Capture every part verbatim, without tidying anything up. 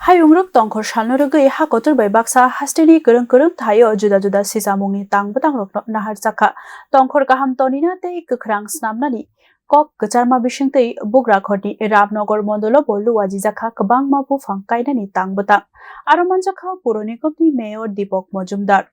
Hayungrok tongkhor salno rwgwi ha kotor bai baksa hasteni kwrwng kwrwng thaio juda juda sisamungni tang bwtangrokno naharjakha. Tongkhor kaham tonina tei kwkhrang snamnani kok kwcharma bisingtwi Bugrakhorni Ramnagar mondolo bo luajijakha kwbangma buphang kainani tang bwtang. Aro manjakha Puro Nigamni Mayor Deepak Majumdar.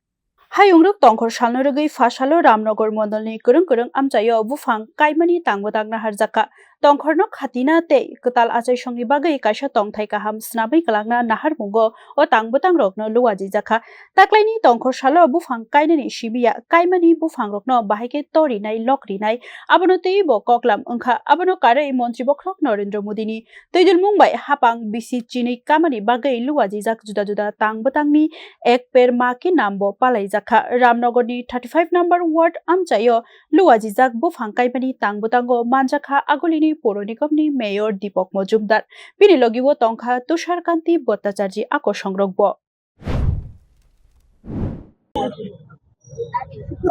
Hayungrok tongkhor salno rwgwi phasalo Ramnagar mondolni kwrwng kwrwng amchaio buphang kaimani tang bwtang naharjakha. Tongkhorno khatina tei kwtal achaisongni bagwi kaisa tongthai kaham snamwi kwlangna naharmungo o tang bwtangrokno luajijakha. Taklaini tongkhor salo buphang kainani simi ya, kaimani buphangrokno bahai khe to rinai, lok rinai, abono teibo koklam wngkha. Abono karwi Montri Bokhorok Narendra Modini twidulmung bai hapang bisi chinwi kamani bagwi luajijak juda juda tang bwtangni Ek Ped Maa Ke Naam bo palaijakha. Ramnagarni thirty five number ward amchaio luajijak buphang kaimani tang bwtango manjakha Agulini Puro Nigamni Mayor Deepak Majumdar. Bini logiwo tongkha Tushar Kanti Bhattacharjee akosongrokbo.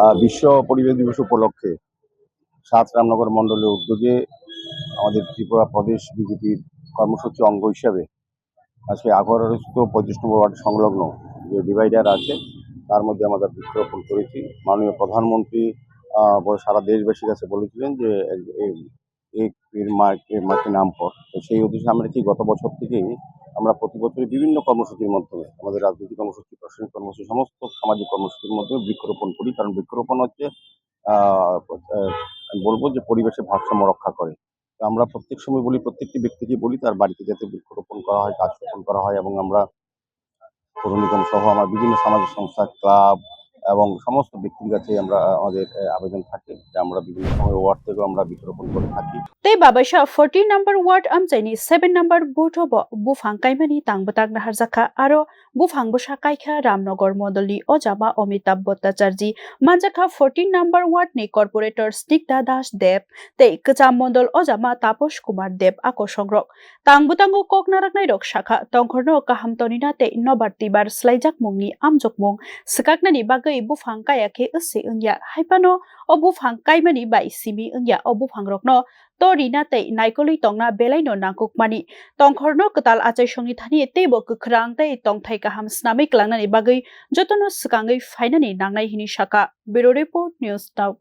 আহ, বিশ্ব পরিবেশ দিবস উপলক্ষে সাত রামনগর মণ্ডলের উদ্যোগে আমাদের ত্রিপুরা প্রদেশ বিজেপির কর্মসূচি অঙ্গ হিসাবে আজকে আঠারোশো পঁয়ত্রিশ নম্বর ওয়ার্ড সংলগ্ন যে ডিভাইডার আছে, তার মধ্যে আমরা বৃক্ষরোপণ করেছি। মাননীয় প্রধানমন্ত্রী আহ, বলে সারা দেশবাসীর কাছে বলেছিলেন যে এক- এই এক পেড় মা কে মা কে নাম পর। তো সেই উদ্দেশ্যে আমরা ঠিক গত বছর থেকেই আমরা প্রতি বছরই বিভিন্ন কর্মসূচির মাধ্যমে, আমাদের রাজনৈতিক কর্মসূচি, প্রশাসনিক কর্মসূচি, সমস্ত সামাজিক কর্মসূচির মাধ্যমে বৃক্ষরোপণ করি। কারণ বৃক্ষরোপণ হচ্ছে আহ, আহ, আমি বলবো যে পরিবেশের ভারসাম্য রক্ষা করে। তো আমরা প্রত্যেক সময় বলি, প্রত্যেকটি ব্যক্তিকে বলি তার বাড়িতে যাতে বৃক্ষরোপণ করা হয়, গাছ রোপণ করা হয়। এবং আমরা পৌর নিগম সহ আমার বিভিন্ন সামাজিক সংস্থা, ক্লাব এবং সমস্ত ব্যক্তির কাছে আমরা আমাদের আহ, আবেদন থাকে যে আমরা বিভিন্ন সময় ওয়ার্ড থেকেও আমরা বৃক্ষরোপণ করে থাকি। Tei babaisa fourteen number ward amchaini seven number booth o bo buphang kaimani tang bwtang naharjakha. Aro buphang bwsa kaikha Ramnagar mondolni ojama Amitabh Bhattacharjee, manjakha fourteen number ward ni corporator Snigdha Das Deb tei kwcham mondol ojama Taposh Kumar Deb akosongrok. Tang bwtango kok naraknairok sakha, tongkhorno kaham tonina tei nobar twibar swlaijakmungni amjokmung swkaknani bagwi buphang kaya khe wswi wngya, haiphano o buphang kaimani bai simi wngya. O buphangrokno to rina tei naikolwi tongna belaino nangkukmani. Tongkhorno kwtal achaisongni thani teibo kwkhrang tei tongthai kaham snamwi kwlangnani bagwi jotono swkangwi phainani nangnai hwnwi sakha. Bureau Report, News Now.